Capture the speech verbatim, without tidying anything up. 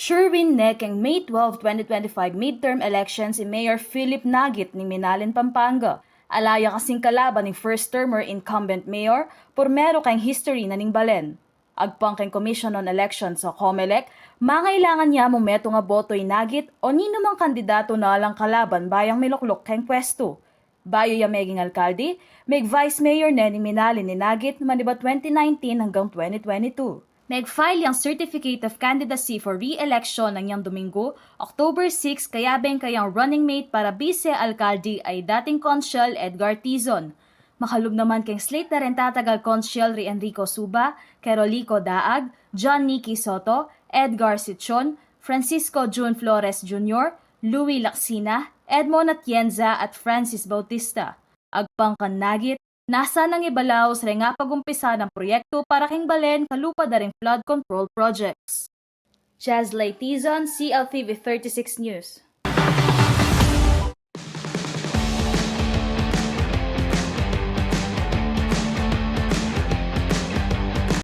Sure win ne keng May twelve, twenty twenty-five midterm elections i Mayor Philip Nagit ning Minalin, Pampanga. Ala ya kasing kalaban ing first termer incumbent mayor, purmeru keng history na ning balen. Agpang keng Commission on Elections o Comelec, mangailangan ya mung metung a boto i Nagit o ninumang kandidatu na alang kalaban ba yang milukluk keng pwestu. Bayu ya meging alkalde, meg-vice mayor ne ning Minalin i Nagit manibat twenty nineteen hanggang twenty twenty-two. Meg-file yang Certificate of Candidacy for re-election nang yang Dominggu, October six, kayabeng kayang running mate para bise alkalde ay dating Konsyel Edgar Tizon. Makalub naman keng slate na rin tatagal Konsyel Ri Enrico Suba, Kerolico Daag, John Nicky Soto, Edgar Sichon, Francisco Jun Flores Junior, Louis Lacsina, Edmond Atienza at Francis Bautista. Agpang kan Nagit, nasa nang ibalaus reng apag-umpisa nang proyektu para keng balen kalupa da ring flood control projects. Jazley Tizon, C L T V thirty-six News.